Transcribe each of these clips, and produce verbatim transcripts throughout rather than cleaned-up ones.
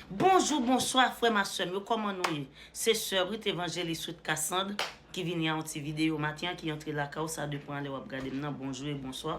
Bonjou, bonswa, frè m ak sè m yo, kòman nou ye? Se sè Brit Evanjelis Ruth Cassandre ki vini a yon ti videyo maten an ki antre lakay ou, sa depann lè w ap gade m nan, bonjou e bonswa.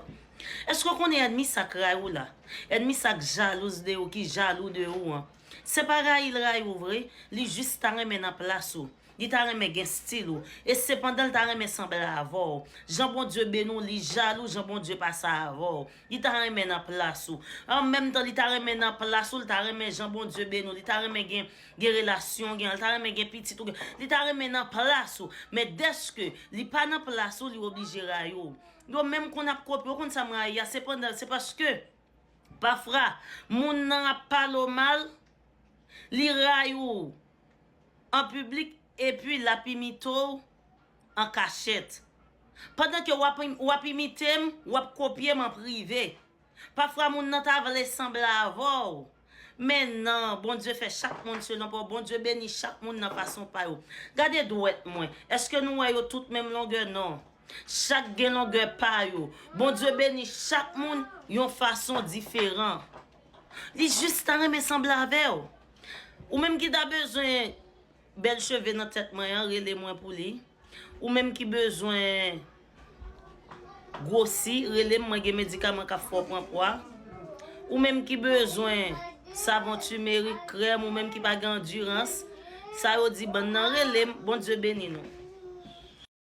Èske w konnen ènmi sa k rayi w la? Ènmi sa k jalouz de ou, ki jalou de ou an. Se pa rayi l rayi w vre, li jis ta renmen nan plas ou. Li ta renmen gen stil ou. E sepandan, li ta renmen sanble avè w. Jan Bondye beni w, li jalou jan Bondye pase avè w. Li ta renmen nan plas ou. An menm tan, li ta renmen nan plas ou, li ta renmen jan Bondye beni w, li ta renmen gen, gen relasyon, gen, li ta renmen gen pitit ou gen. Li ta renmen nan plas ou. Men dèske li pa nan plas ou, li oblije rayi w. Yo menm konn ap kopye, w konn sa m rayi a, sepandan, se paske pafwa, moun nan ap pale w mal, li rayi w an piblik, epi l ap imite w an kachèt. Pandan ke w ap, w ap imite m, w ap kopye m an prive. Pafwa, moun nan ta vle sanble avè w. Men non, Bondye fè chak moun selon pa w. Bondye beni chak moun nan fason pa yo. Gade dwèt mwen. Èske nou wè yo tout menm longè? Non. Chak gen longè pa yo. Bondye beni chak moun yon fason diferan. Li jis ta renmen sanble avè w. Ou menm ki ta bezwen bèl cheve nan tèt mwen an, rele mwen pou li. Ou menm ki bezwen gwosi, rele m, mwen gen medikaman k ap fè w pran pwa. Ou menm ki bezwen savon timerik, krèm, ou menm ki pa gen andirans, sa yo di bann nan, rele m, Bondye beni nou.